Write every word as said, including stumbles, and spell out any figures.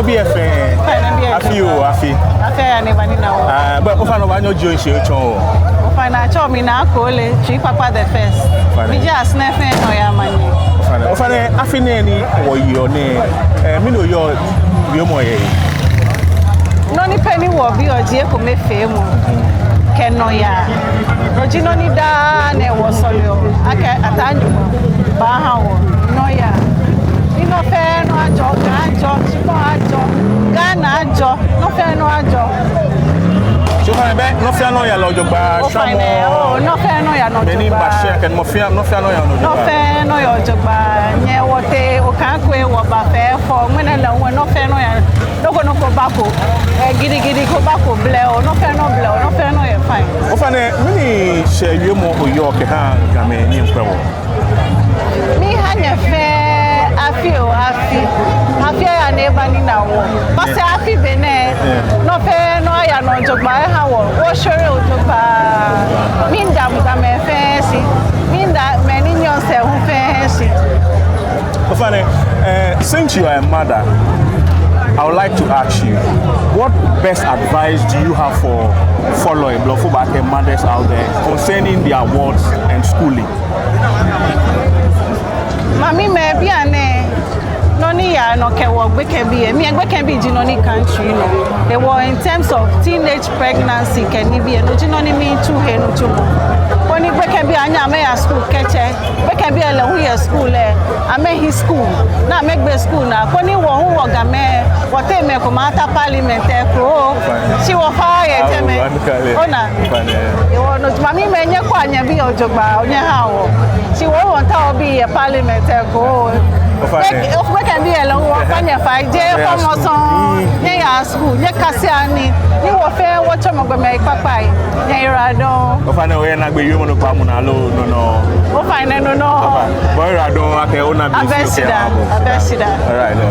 Biɛ fɛɛ. Fine, biɛ. Afi oo, afi. Afi aya ni eba nina wɔ. Ah, but ofainɛ obaanyɛ oji ohe shi otsɔɔ wɔ? Ofainɛ atsɛɔ mi Naa Kole, Tsui Kpakpa the first. Ofainɛ. Miji Asɛrɛ fɛɛ nɔyaa manye. Ofainɛ. Ofainɛ, afi nɛɛ ni wɔyeɔ nɛɛ, eh, mɛni oyɔɔ wiemɔ yɛ he? Nɔ ni pɛ ni wɔbiɔ ji ekomefeemɔ kɛ nɔyaa. No ji nɔ ni daa nɛɛ wɔsɔleɔ akɛ Ataa Nyɔŋmɔ baaha wɔ nɔyaa. Ni nɔ fɛɛ nɔ ajɔ, Ga ajɔ, shikpɔŋ ajɔ, Ghana ajɔ, nɔ fɛɛ nɔ ajɔ. So ofainɛ, bɛ nɔ fɛɛ nɔ yaa nɔ jogbaŋŋ? Ofainɛ, shwamɔ. Oh, nɔ fɛɛ nɔ yaa nɔ jogbaŋŋ. Bɛ ni ba shia kɛ nɔ fɛɛ, nɔ fɛɛ nɔ yaa nɔ jogbaŋŋ. Nɔ fɛɛ nɔ yaa jogbaŋŋ. Nyɛ wɔtee Okaŋkoi wɔba fɛɛ fɔ. Ŋmɛnɛ lɛ hu nɔ fɛɛ nɔ yaa. Nɔ ko nɔ ko bako. Eh, gidigidi ko bako, blɛoo, nɔ fɛɛ nɔ blɛoo, nɔ fɛɛ nɔ yɛ fine. Ofainɛ, mɛni shɛɛ wiemɔ oyɔɔ kɛha Gamɛi ni miikwɛ wɔ? Miiha nyɛ fɛɛ afi oo, afi. Afi aya ni eba nina wɔ. Masɛɛ afi benɛ, yeah, nɔ fɛɛ nɔ aya nɔ jogbaŋŋ eha wɔ. Wɔshwereɔ jogbaŋŋ. Miida Gamɛi fɛɛ shi. Miida mɛi ni nyɛɔ sɛɛ hu fɛɛ shi. Ofainɛ, eh, since you are a mother, I would like to ask you, what best advice do you have for fellow Blɔfo baakɛɛ mothers out there concerning their wards and schooling? Mamimɛi, bianɛ nɔ ni yaa nɔ kɛ wɔ gbekɛbii lɛ, mi lɛ gbekɛbii ji nɔ ni ka mitsui nɔ. Hewɔ in terms of teenage pregnancy kɛ nibii lɛ, no ji nɔ ni miitsu he nitsumɔ. Koni gbekɛbii anyɛ amɛya school kɛtsɛ. Gbekɛbii lɛ hu yɛ school lɛ, amɛhi school, ni amɛgbe school naa, koni wɔ hu wɔ Gamɛi, wɔteŋ mɛi komɛi ata parliament lɛ eko. Shi wɔfaaa yɛ jɛmɛ. Ona. Hewɔ no, mamimɛi, nyɛkwɛa nyɛbii lɛ jogbaŋŋ, nyɛhaa wɔ. Shi wɔ wɔmiitao wɔbii yɛ parliament lɛ eko. Gbekɛbii lɛ hu wɔkpa nyɛ fai, jeee fɔmɔ sɔŋŋ, nyɛyaa school, nyɛkasea nii, ni wɔ fɛɛ wɔtsɔmɔ gbɔmɛi kpakpai. Nyɛyiwaladɔŋŋ. Ofainɛ, oyɛ naagbee wiemɔ nɔ kpaa mɔ naa loo no nɔ? Ofainɛ, no nɔ. Ofainɛ. Bɔ oyiwaladɔŋŋ akɛ ona bi. Abɛ shidaa, abɛ shidaa. All right, no.